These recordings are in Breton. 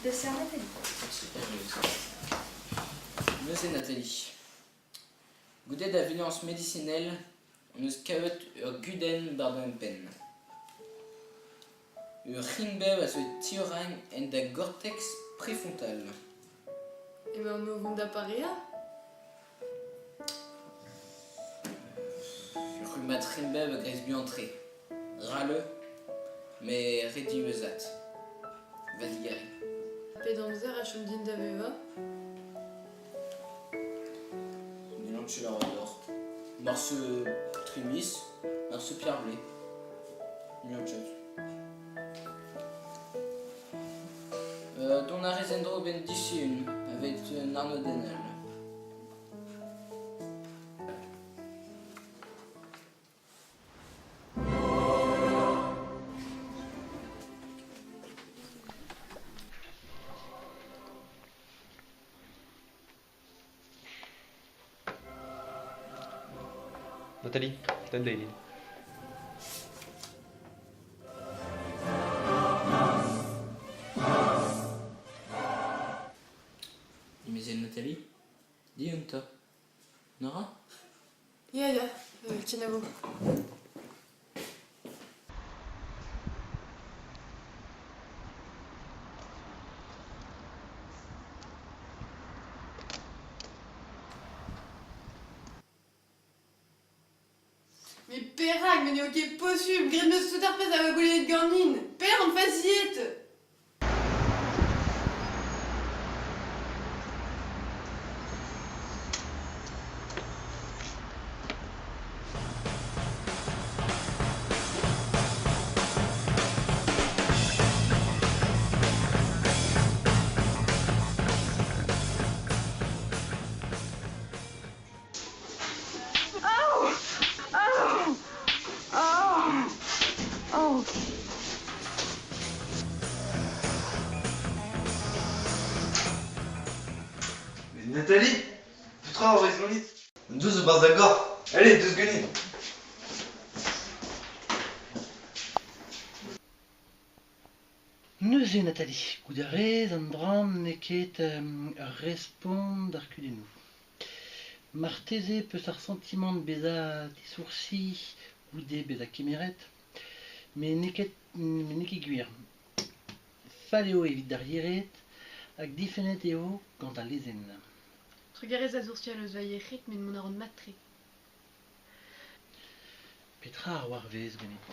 Dessert Nathalie. Neuze Nathalie, goude da vilañs medisinel hon eus kavet ur gudenn war da empenn. Ur c'hrign-bev a zo e tiorren en da gorteks prefrontal. Emaon o vont da pareañ? Ur rummad c'hrign-bev a greiz buan-tre. Ral eo, met re diwezhat. Va digarez. Pet amzer a chom din da vevañ? N'hellan ket lavaret deoc'h. Morse tri miz, morse pevar vloaz. N'hellan ket. Dont a rez en-dro a-benn disun aveit un arnodenn all. Nathalie, tenn dezhi. Emezel Nathalie, diontañ. Nora? Ya, ya, kenavo. Met perak? Met n'eo ket posubl! Graet 'm eus tout ar pezh a oa goulennet ganin! Pelec'h on faziet? Mais Nathalie, petra a rez ganit? Deus e-barzh da gorf. Allez, deus ganin. Neuze Nathalie, goude a rez an dra n'eo ket ur respont d'ar kudennoù. Marteze 'peus ar santimant bezañ disoursi goude bezañ kemeret, met n'eo ket met n'eo ket gwir. Fall eo evit ar yec'hed hag difennet eo gant al lezenn. Trugarez da soursial eus va yec'hed met mont a ran mat-tre. Petra a c'hoarvez ganit?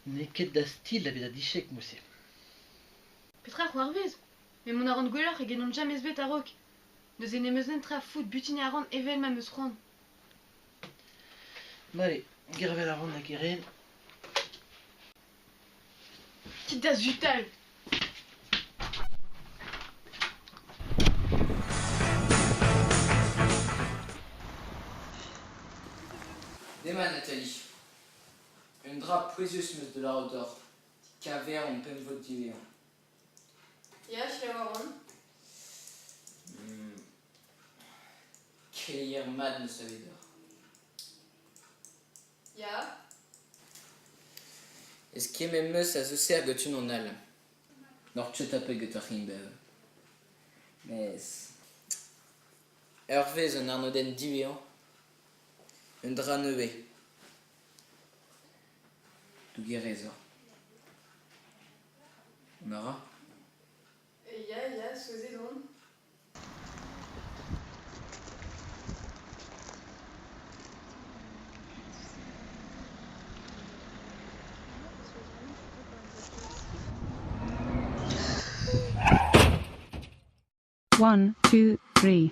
N'eo ket da stil da vezañ dichek mod-se. Petra a c'hoarvez? Met mont a ran gwelloc'h eget n'on james bet a-raok. Neuze n'em eus netra fout, butuniñ a ran evel ma 'm eus c'hoant. Vale, gervel a ran da gerent. Kit da sutal! Demat Nathalie. Un dra pouezus 'm eus da lâret deoc'h. Keñver hon pempvet diwezhañ. Ya, selaou a ran. Keleier mat 'm eus savet deoc'h. Ya. Eskemmet 'm eus a zouser gant unan all. N'oc'h ket tapet gant ur c'hign-bev. Mes hervez an arnodenn diwezhañ, un dra nevez. Dougerez oc'h. Nora? Ya, ya, souezhet on. One, two, three.